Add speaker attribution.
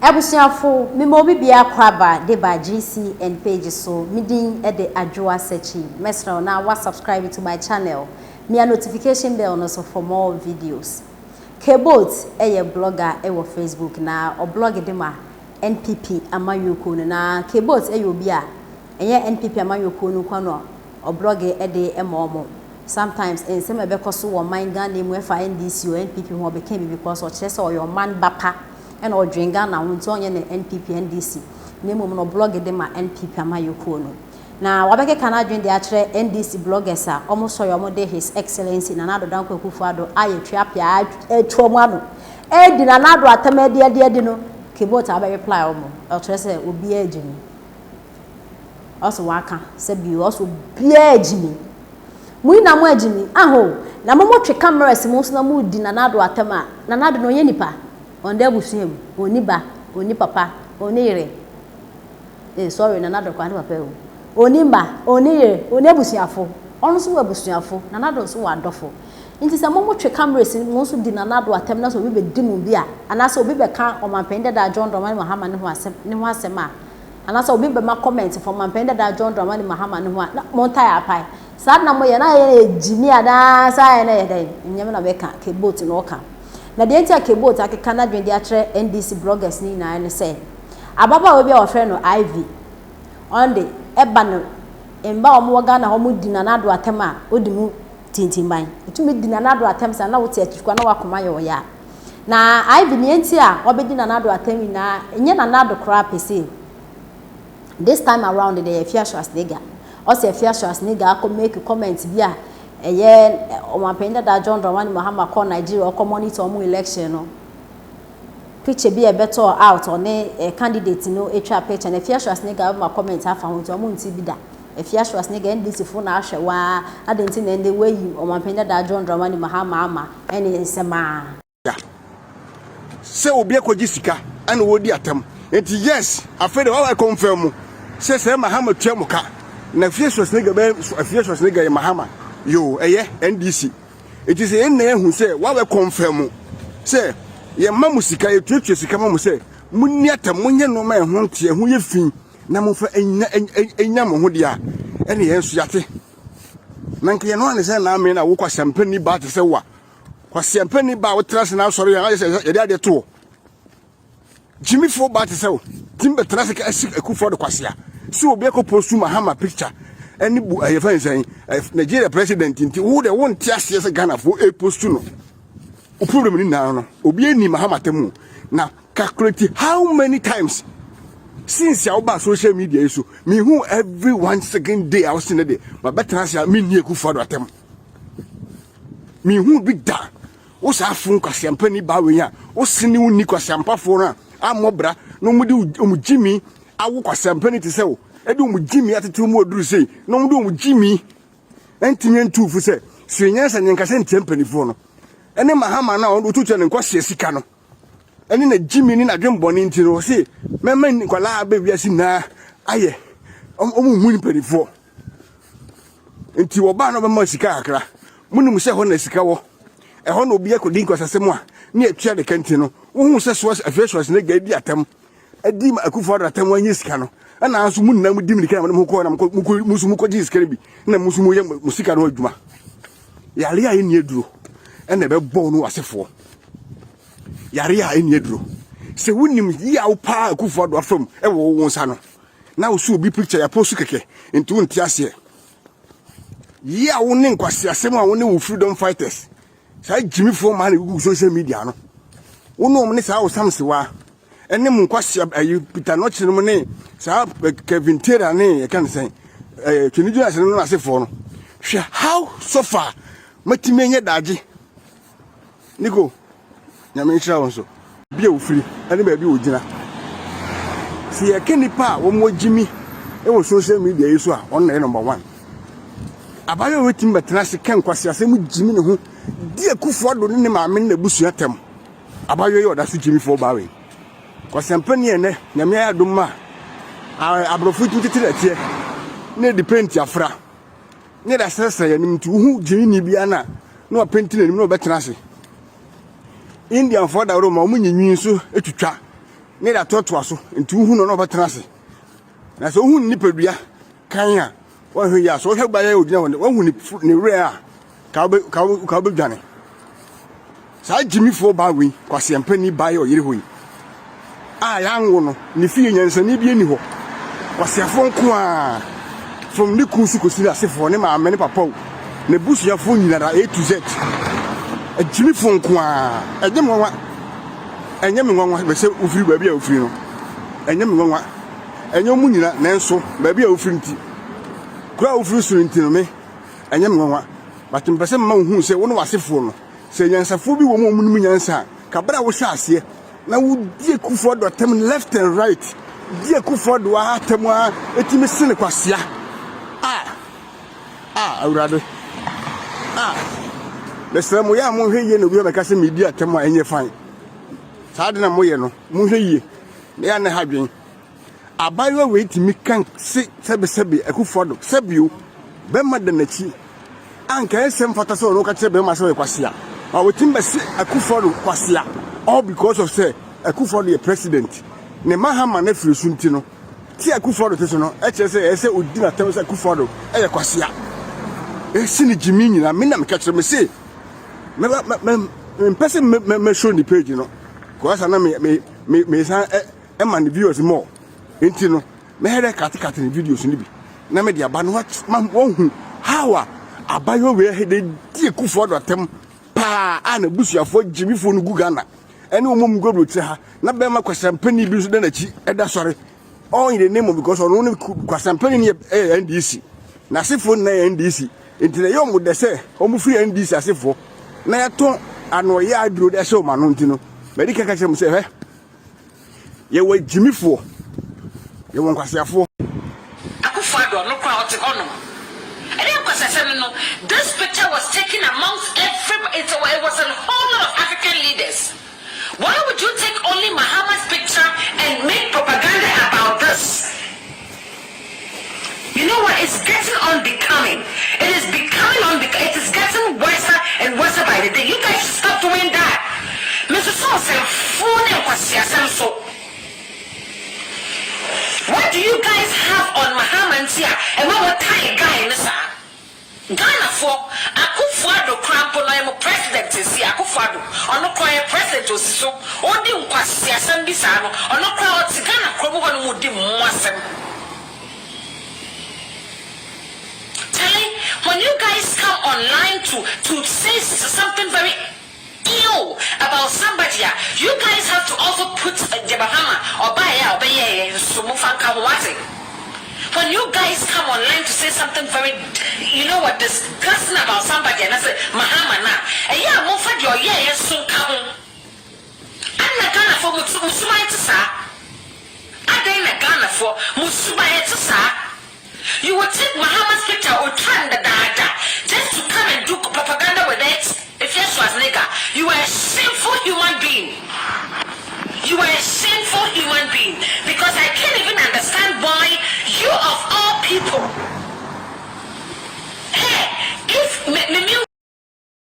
Speaker 1: Abusuafo, mema obi biara akwaaba de ba GCN page so. Me din de Adwoa Sekyi. Mɛsrɛ wo na wa subscribe to my channel. Mia notification bell no so for more videos. Kboat yɛ blogger wɔ Facebook na ɔblog de ma NPP amanyɔkuo no. Na Kboat yɛ obi a ɛnyɛ NPP amanyɔkuo no nko na ɔblɔge de ma wɔn. Sometimes nsɛm a ɛbɛkɔ so wɔ ɔman Ghana mu ɛfa NDC o NPP ho ɔbɛka bi because ɔkyerɛ sɛ ɔyɛ ɔman ba pa ɛna ɔdwen Ghana ho nti ɔnyɛ no NPP NDC na mmom no ɔblɔge de ma NPP amanyɔkuo no. Na wabɛkeka n'adwene de akyerɛ NDC bloggers a wɔn sɔre a wɔn de His Excellency Nana Addo Dankwa Akufo Addo ayɛ tweapea atu wɔn ano ɛredi Nana Addo atɛm adi adi adi no Kebot abɛ reply wɔn ɔkyerɛ sɛ obiara gyimi. Ɔse waka sɛ bio ɔse obiaa agyimi. Mo nyinaa mo agyimi aho na mo mo twe cameras mo so na mo di Nana Addo atɛm a Nana Addo no ɔnyɛ nipa ɔnda abusua mu ɔnni ba ɔnni papa ɔnni yere eh sorry Nana Addo koraa ne papa awu ɔnni mma ɔnni yere ɔnni abusuafo ɔno nso wɔ abusuafo Nana Addo nso wɔ adɔfo nti sɛ mo mo twe cameras mo nso di Nana Addo atɛm na sɛ obi bɛ di mo bi a anaasɛ obi bɛ ka Ɔmanpanin dada John Dramani Mahama ne ho asɛm ne ho asɛm a Anaasɛ obi bɛma comment fa ɔmanpanin dada John Dramani Mahama no ho a, na mo ntae apae. Saa na moyɛ, na ayɛ na yɛ gyimi anaa sɛ ayɛ na yɛ dɛn? Nyɛ me na meka, Kboat na ɔka. Na deɛ nti a Kboat akeka n'adwene de akyerɛ NDC bloggers no nyinaa ne sɛ, ababaawa bi a wɔfrɛ no Ivy, ɔno de, ɛba no mma a wɔwɔ Ghana hɔ wɔdi Nana Addo atɛm a, ɔdi mu tintimban. Ɔtumi di Nana Addo atɛm saa na wote akyiri koraa na w'akoma yɛ ɔya. Na Ivy nea nti a wabɛdi Nana Addo atɛm nyinaa nyɛ Nana Addo koraa per se. This time around deɛ ɛyɛ Afia Schwarzenegger. Ɔse Afia Schwarzenegger akɔ make comment bi a ɛyɛ Ɔmanpanin dada John Dramani Mahama kɔɔ Nigeria ɔkɔ monitor ɔmo election no. Picture bi a ɛbɛtɔɔ out ɔne candidate no twaa picture no Afia Schwarzenegger abɛma comment afa ho nti ɔmo nte bi da. Afia Schwarzenegger NDC fo na ahwɛ wo ara adɛn nti na ɛnde woayi Ɔmanpanin dada John Dramani Mahama ama ɛne nsɛm a.
Speaker 2: Da sɛ obi akɔgye sika ɛna ɔredi atam nti yes afei de wawa confirm mu sɛ sɛ Mahama tua mo ka na Afia Schwarzenegger bɛyɛ Afia Schwarzenegger yɛ Mahama yoo ɛyɛ NDC nti sɛ yɛn nyinaa ehu sɛ wawa confirm mu sɛ yɛma mo sika yɛtuatua sika ma mo sɛ monni atam monyɛ nneɛma ɛho nteɛ ɛho yɛ fi na momfa nya nya mo ho deɛ a ɛne yɛn nso yɛate na nka yɛn no ane sɛ na amee na wo kwasiampani baa te sɛ wo a Kwasiampani ba a wotra ase na asɔre a ayɛ sɛ yɛde adeɛ to hɔ. Gyimifoɔ ba te sɛ wo tumi bɛtena ase ka asi akufoɔ de kwasia sɛ obi akɔ postu Mahama picture ɛne bu ɛyɛ fɛn sɛn Nigeria president nti wo de wo nte aseɛ sɛ Ghanafoɔ ɛpostu no. Wo problem ni nyinaa no obi ani Mahama tɛmu na calculate how many times since a woba social media yi so mehu every one second day a wose ne de mabɛtena ase a menni akufoɔ do atɛm. Menhuu bi da. Wo saa fo nkwaseampani baa wei a, wo se ne wo nni kwaseampafoɔ no a ammɔ bra na wɔde wɔn gyimi awo kwaseampani te sɛ wo, ɛde wɔn gyimi atete wɔn aduru sei, na wɔde wɔn gyimi ntumi ntu fo sɛ sua nyansa ne nkasa ntia mpanimfoɔ no, ɛne Mahama no a ɔtutua ne nkwasea sika no, ɛne na gyimi ne n'adwembɔne nti no, ɔse mɛma nkwadaa abɛ wiase nyinaa ayɛ wɔn nhu mpanimfoɔ. Nti wɔbaa na ɔbɛma sika kakra. Monim sɛ ɛhɔ na sika wɔ. Ɛhɔ na obi akɔdi nkwasasɛm a ne atua ne ka nti no, wohuu sɛ Soas afei Schwarzenegger adi atɛm adi ma Akufo Addo atɛm wanyɛ sika no. Ɛna nso mo nyinaa modi mirika na mode mo ho kɔɔ na mokɔ mo nso mokɔgyee sika no bi na mo nso moyɛ mo sika no adwuma. Yare a ɛnni aduro ɛna ɛbɛbɔ wo ne w'asefoɔ. Yare a ɛnni aduro. Sɛ wonim yaw paa Akufo Addo afa mu ɛwɔ wo nsa no, na wo so obi picture yɛ post kɛkɛ nti wo nte aseɛ yi a wo ne nkwaseasɛm a wo ne wo freedom fighters saa gyimifoɔ maa na gugu social media no wo ne wɔn ne saa osam sewa ɛne mo nkwasea ayi Peter Nɔkye no ne saa Kevin Taylor ne yɛka ne sɛn ɛɛ Twene Jonas no asefoɔ no hwɛ how so far matumi anya daagye Nico, Nyame nhyira wo nso. Baabi a ofiri ne baabi a ogyina. Sɛ yɛka nnipa a wɔn agyimi wɔ social media yi so a, ɔno na ɛyɛ number one. Abaayewa wei tumi bɛtena ase ka nkwaseasɛm gyimi ne ho di Akufo Addo ne ne maame ne n'abusua tɛm. Abaayewa yi ɔda so gyimifoɔ baa wei. Kwasiampani ɛnɛ, Nyame ayɛ adom ma aborɔfo tumi tete nɛteɛ na ɛde penti afra. Ne yɛde asrɛsrɛ yɛn anim nti wohu gyinini biara na na wapenti n'anim na ɔbɛtena ase. Indianfoɔ daworo ma wɔn nyinyi nso twitwa. na yɛde atoatoa so. Nti wohu no na ɔbɛtena ase. Na sɛ wohu ne nipadua kan a, wɔnhwɛ yie a, sɛ wohwɛ baeɛ a ɔgyina hɔ no, woahu ne ne werɛ a, ka wobɛ ka wo ka wobɛdwane. Saa gyimifoɔ baa wei, kwaseampani baa yi a ɔyere hɔ yi, a yɛanwo no, ne fie nyansani bi nni hɔ. Kwaseafoɔ nko ara, from ne kun so kɔsi n'asefoɔ, ne maame ne papa o, n'abusuafoɔ nyinara A to Z. Agyimifoɔ nko ara, ɛnyɛ me nwanwa, ɛnyɛ me nwanwa bɛ sɛ wofiri baabi a wofiri no, ɛnyɛ me nwanwa, ɛnyɛ wɔn nyina, nanso baabi a wofiri nti, kuro a wofiri so no nti no me, ɛnyɛ me nwanwa. But mepɛ sɛ mema wohu sɛ wo ne w'asefoɔ no, sɛ nyansafoɔ bi wɔ mu a wɔnim nyansa a, ka berɛ a wohyɛ aseɛ na wodi Akuffo Addo atɛm left and right, di Akuffo Addo ara atɛm ara, ɛtumi sene kwasea. Ah, ah, Awurade. Ah, mesrɛ mo yɛ a monhwɛ yie na obi abɛka sɛ medi atɛm a ɛnyɛ fine. Saa de na moyɛ no, monhwɛ yie. Na yɛ a na ɛha dwen. Abaayewa wei tumi ka se sɛbesɛbe Akufo Addo sɛbio bɛrima da n'akyi a nka ɛnsɛ mfata sɛ ɔno ka kyerɛ bɛrima sɛ ɔyɛ kwasea ma wɔtumi bɛse Akufo Addo kwasea all because of sɛ Akufo Addo yɛ president ne Mahama no afiri so nti no te Akufo Addo te so no ɛkyerɛ sɛ ɛyɛ sɛ ɔdi n'atɛm sɛ Akufo Addo ɛyɛ kwasea ɛsi ne gyimi nyina me na meka kyerɛ me se mempɛ sɛ mɛshow ne page no kɔasa na me me me me san ɛma ne viewers more nti no mɛyɛ dɛ katekate ne videos no bi na mede aba no ma wɔhu how a abayewa wei ahɛ de di Akufo Addo atɛm paa a n'abusuafoɔ gyimifoɔ no gu Ghana ɛne wɔn mu gu aburokyire ha na bɛrima kwasampani bi nso da n'akyi ɛda sɔre all in the name of because ɔno ne kwasampani no yɛ NDC n'asefoɔ nyinaa yɛ NDC nti na ɛyɛ wɔn dɛ sɛ wɔn firi NDC asefoɔ na yɛatɔn ano ɔyɛ aduro de ahyɛ wɔn ano nti no mɛdi kaka kyerɛ mo sɛ hwɛ Yɛwɔ agyimifoɔ, yɛwɔ nkwaseafoɔ.
Speaker 3: Akufo Addo ɔno koraa ɔte hɔ nom. Ɛdeɛn nkwasiasɛm no no this picture was taken amongst every it it was a whole lot of African leaders why would you take only Mahama's picture and make propaganda about this you know what it's getting unbecoming it is becoming unbec it is getting worser and worser by the day you guys should stop doing that mesosɔ nsɛmfoo ne nkwasiasɛm so what do you guys have on Mahama nti a ɛma mo tae guy no saa Ghanafoɔ Akufo Addo koraa mpo no ɔyɛ mo president seesei Akufo Addo ɔno koraa ɔyɛ president ɔsi so ɔredi nkwaseasɛm bi saa no ɔno koraa ɔte Ghana kurom hɔ nom redi mmoasɛm Charlie when you guys come online to to say something very ill about somebody a you guys have to also put deɛ Mahama ɔbaeɛ a ɔbɛyɛeɛ nso momfa nka ho wate when you guys come online to say something very you know what disgusting about somebody anasɛ Mahama no a ɛyɛ a momfa deɛ ɔyɛeɛ nso nka ho adɛn na Ghanafoɔ mo mo suban te saa adɛn na Ghanafoɔ mo suban te saa You will take Mahama's picture otwa no dadaada just to come and do propaganda with it Efia Schwarzenegger you are a shameful human being you are a.